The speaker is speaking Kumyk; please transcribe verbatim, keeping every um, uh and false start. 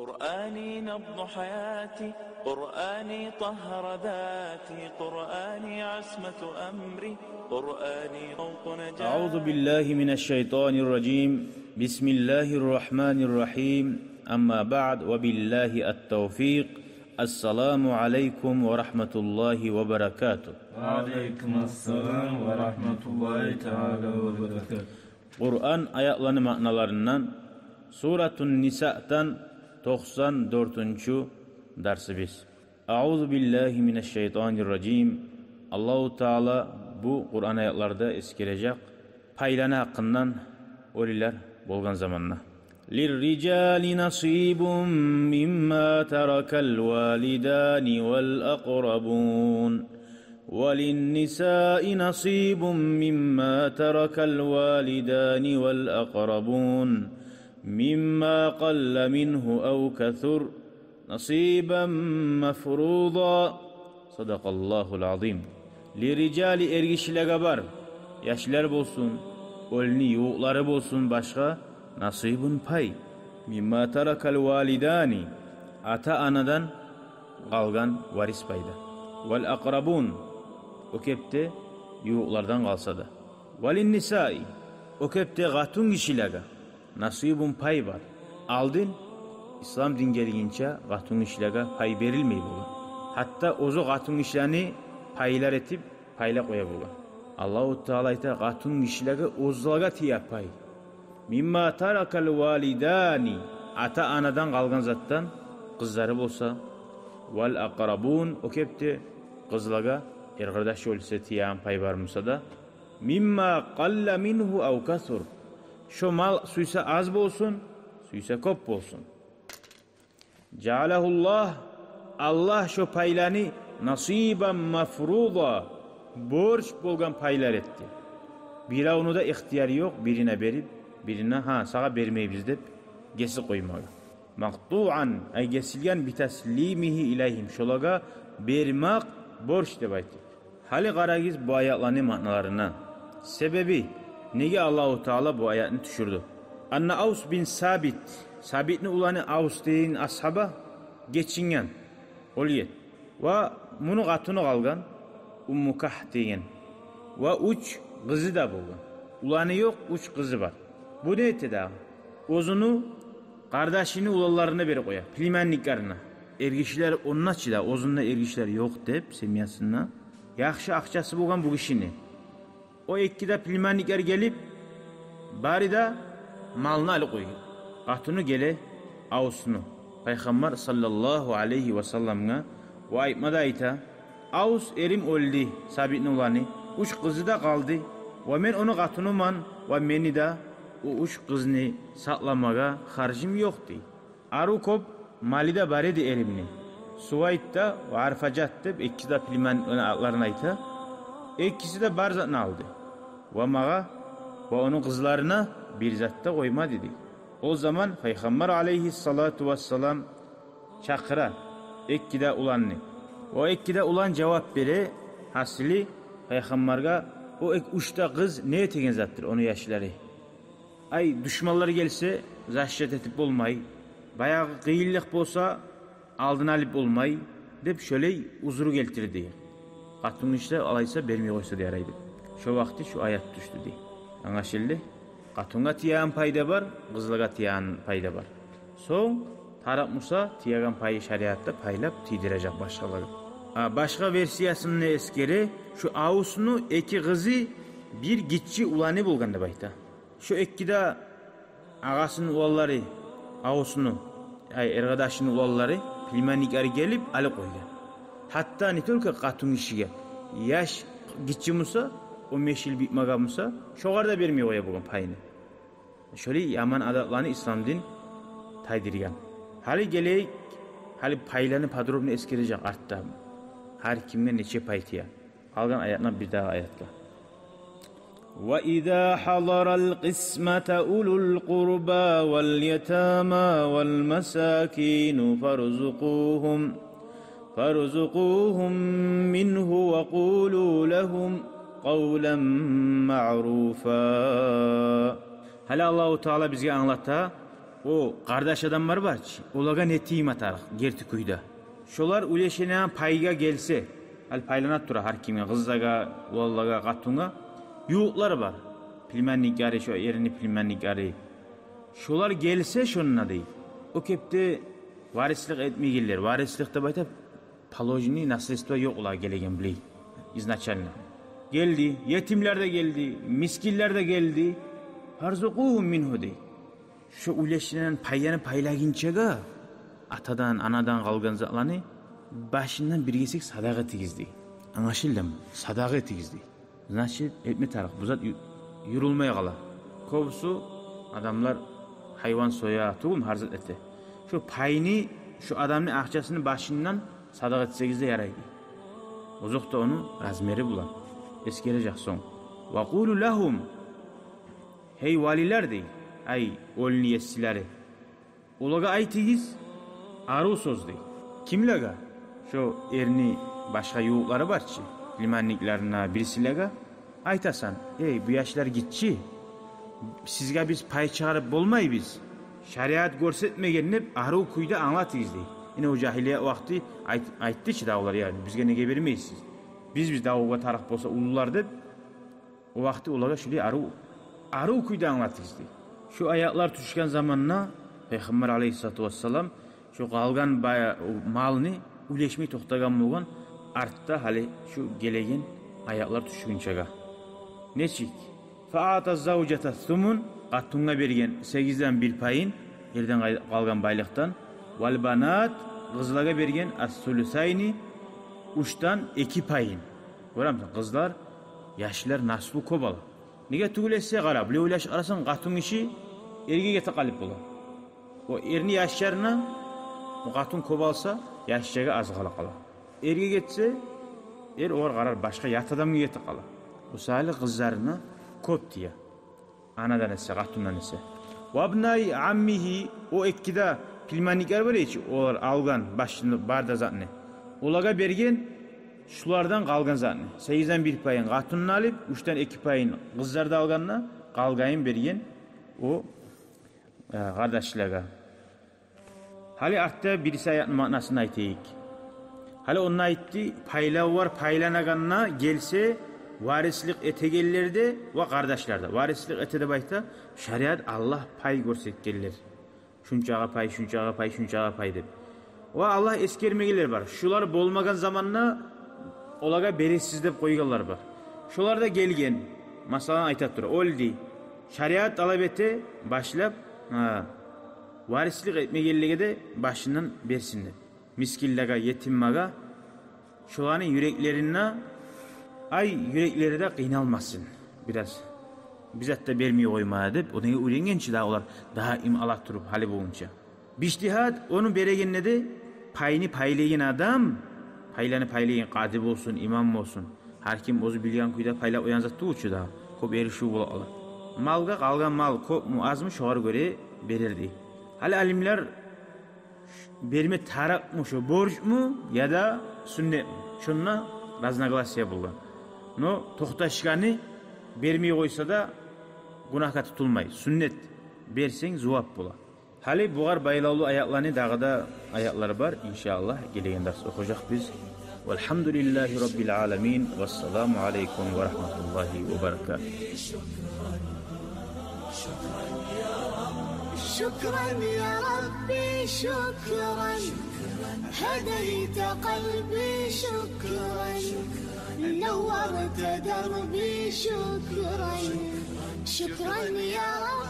قرآني نبض حياتي، قرآني طهر ذاتي، قرآني عصمة أمري، قرآني طوق نجاتي. أعوذ بالله من الشيطان الرجيم. بسم الله الرحمن الرحيم. أما بعد، وبالله التوفيق. السلام عليكم ورحمة الله وبركاته. وعليكم السلام ورحمة الله تعالى وبركاته. Къуран аятланы маъналарындан, Суратун Нисадан токъсан дёртюнчю дарсыбыз. Аузу биллагьи минаш шайтанир ражим. Аллагьу Таала бу Къуран аятларда эсгережек пайланы гьакъындан, оьлюлер болгъан заманда. للرجال نصيب مما ترك الوالدان والأقربون، وللنساء نصيب مما ترك الوالدان والأقربون، مما قل منه أو كثر، نصيبا مفروضا. صدق الله العظيم. Лиррижали, эргишилеге бар, яшлар болсун, оьлюню ювукълары болсун, башгъа, насибун, пай. Мимма таракал валидани, ата-анадан къалгъан варис пайда. Вал акърабун, о кепде ювукълардан къалса да. Валин нисаи, о кепде къатынгишилеге насибун, пай бар. Алдын ислам дин гелгинче къатынгишилеге пай берилмей болгъан. Гьатта оьзю къатынгишилени пайлар этип, пайлап къоя болгъан. Аллагьу Таала айта, къатынгишилеге оьзлеге тие пай. Мимма таракал валидани, ата-анадан къалгъан затдан, къызлары болса, вал акърабун, о кепде къызлагъа, эркъардаш оьлсе, тиеген пай бар буса да, мимма къалла мингьу ав касур. Шо мал сюйсе аз болсун, сюйсе кёп болсун. Жаалагьуллагь, Аллагь шо пайланы насибан мафруда, борч болгъан пайлар этди. Биревню де ихтияры ёкъ бирине берип, бирине, гьа, сагъа бермейбиз деп, гесип къоймагъа. Макътуан, ай гесилген, битаслимигьи илайгьим, шолагъа бермек борч деп айтды. Гьали къарагъыз бу аятланы маъналарына. Себеби, неге Аллагьу Таала бу аятны тюшюрдю? Анна Авс бин Сабит, Сабитни уланы Авс деген асгьаба гечинген, оьлген. Ва муну къатыны къалгъан, Умму Кагь деген. Ва уьч къызы да болгъан. Уланы ёкъ, уьч къызы бар. Бу не эте дагъы? Оьзюню къардашыны уланларына берип къоя, племянниклерине. Эргишилер онда чы да, оьзюнде эргишилер ёкъ деп, семьясында. Яхшы акъчасы болгъан бу гишини. О эки де племянниклер гелип, бары да малны алып къойгъан. Къатыны геле Авсну, Пайхаммар саллаллагьу алайгьи ва салламгъа, ва айтма да айта: «Авс эрим оьлдю, Сабитни уланы, уьч къызы да къалды. Ва мен ону къатыныман, ва мени де о уьч къызны сакъламагъа харжым ёкъ», — дей. Арив кёп малы да бар эди эримни. Сувайт да ва Арфажат деп экиси де племянниклени атларын айта. Экиси де бар затны алды. Ва магъа ва ону къызларына бир зат да къоймады, дей. О заман Пайхаммар алайгьиссалату вассалам чакъыра эки де уланны. О эки де улан жавап бере, гьасили, Пайхаммаргъа: «О эк-, уьч де къыз не этеген затдыр, ону яшлары? Ай, душманлар гелсе, защита этип болмай, баягъы къыйынлыкъ болса, алдын алып болмай», — деп шолай узру гелтирди. Къатынгиши де алайса бермей къойса да ярай деп. Шо вакъти шу аят тюшдю, дей. Англашылды? Къатынгъа тиеген пайда бар, къызлагъа тиеген пайда бар. Сонг тарыкъ буса, тиеген пайы шариатда пайлап тийдирежек башгъалагъа. А башгъа версиясын эсгере, шу Авсну эки къызы, бир гиччи уланы болгъан деп айта. Шо эки де агъасыны уланлары, Авсну, ай, эркъардашыны уланлары, племянниклери гелип алып къойгъан. Гьатта не только къатынгишиге, яш гиччи буса, он беш йыл битмеген буса, шогъар да бермей къоя болгъан пайны. Шолай яман адатланы ислам дин тайдыргъан. Гьали гелейик, гьали пайланы подробно эсгережек артда. Гьар кимге нече пай тие. Къалгъан аятдан бир дагъы аятгъа. وإذا حضر القسمة أولو القربى واليتامى والمساكين فارزقوهم، فارزقوهم منه وقولوا لهم قولا معروفا. Гьали Аллагьу Таала бизге англата, О къардаш адамлар бар чы, олагъа не тийме тарыкъ герти кюйде? Шолар уьлешеген пайгъа гелсе, гьали пайлана тура гьар кимге, къызлагъа, уланлагъа, къатынгъа, ювукълар бар. Племянниклери, шо эрни племянниклери. Шолар гелсе шонда, дей, о кепде варислик этмегенлер, варислик деп айта, положенный наследство ёкъ олагъа гелеген, билей, изначально. Гелди, етимлер де гелди, мискинлер де гелди. Фарзукъугьум мингьу, дей. Шо уьлешеген пайны пайлагъынчагъа атадан, анадан къалгъан затланы башындан бир гесек садагъа этигиз, дей. Англашылдымы? Садагъа этигиз, дей. Значит, этме тарыкъ. Бу зат ю-, юрюлмей къала. Кёбюсю адамлар гьайван соя, тюгюлмю, гьар зат эте. Шо пайны, шо адамны акъчасыны башындан садагъа этсегиз де ярай, дей. Озокъда, ону размери булан эсгережек сонг. Ва къулу лагьум. Гьей валилер, дей, ай оьлюню есилери, олагъа айтыгъыз арив сёз, дей. Кимлеге? Шо эрни башгъа ювукълары бар чы, племянниклерине, бирисилеге айтасан: «Эй, бу яшлар гиччи, сизге биз пай чыгъарып болмайбыз, шариат гёрсетмеген», — деп арив кюйде англатыгъыз, дей. Яни о жагьилия вакъти айт-, айтды чы дагъы олар: «Я, бизге неге бермейсиз? Биз, биз дагъы, о тарыкъ болса уллулар», — деп. О вакъти олагъа шулай арив, арив кюйде англатыгъыз, дей. Шо аятлар тюшген заманда Пайхаммар алейгьиссалату вассалам шо къалгъан бай-, малны уьлешмей токътагъан болгъан, артда гьали шо гелеген аятлар тюшгюнчеге. Нечик? Фа аъта завжата сумун, къатынгъа берген сегизден бир пайын эрден къай-, къалгъан байлыкъдан, вал банат, къызлагъа берген ас-сулусайни, уьчден эки пайын. Гёремисен, къызлар, яшлар наслу кёп ала. Неге тюгюл эсе, къара, булай ойлашып къарасанг, къатын гиши эрге гете къалып бола. О эрни яшларына, о къатын кёп алса, яшларгъа аз къала къала. Эрге гетсе, эр огъар къарар, башгъа ят адамгъа гете къала. О саялы къызларына кёп тие. Анадан эсе, къатындан эсе. Ва абнай аммигьи, о эки де племянниклер бар эди чи, олар алгъан башын, бар да затны. Олагъа берген шулардан къалгъан затны. Сегизден бир пайын къатынны алып, уьчден эки пайын къызлар да алгъанда, къалгъанын берген о, э, къардашлагъа. Гьали артда бириси аятны маънасын айтайыкъ. Гьали онда айтды, пайлавлар пайланагъанда гелсе, варислик этегенлер де ва къардашлар да. Варислик эте деп айта, шариат, Аллагь пай гёрсетгенлер. Шунчагъа пай, шунчагъа пай, шунчагъа пай деп. Ва Аллагь эсгермегенлер бар. Шулар болмагъан заманда олагъа бересиз деп къойгъанлар бар. Шолар да гелген, масала, айта тура, оьлдю. Шариат талап эте башлап, гьа, варислик этмегенлеге де башындан берсин деп. Мискинлеге, етимлеге, шоланы юреклеринде, ай, юреклери де къыйналмасын бираз. Бир зат да бермей къойма деп, одан уьйренген чи дагъы олар даим ала туруп гьали болгъунча. Бижтигьат, ону берегенде де пайны пайлайгъан адам, пайланы пайлайгъан къади болсун, имам болсун, гьар ким оьзю билген кюйде пайлап къоягъан зат тюгюл чю дагъы, кёп эришив бола къала. Малгъа къалгъан мал кёпмю, азмы, шогъар гёре берер дей. Гьали алимлер берме тарыкъмы, шо борчму яда сюннетми? Шонда разногласия болгъан. Но токъташгъаны, бермей къойса да гюнагьгъа тутулмай. Сюннет, берсенг зувап бола. Гьали бугъар байлавлу аятланы дагъы да аятлар бар. Иншааллагь, гелеген дарс охужакъбыз. Валгьамдулиллагьи раббил аламин. Вассаламу алейкум ва рагьматуллагьи ва баракатугь. شكرا يا ربي، شكرا. هديت قلبي، شكرا. نورت دربي، شكرا. شكرا يا رب.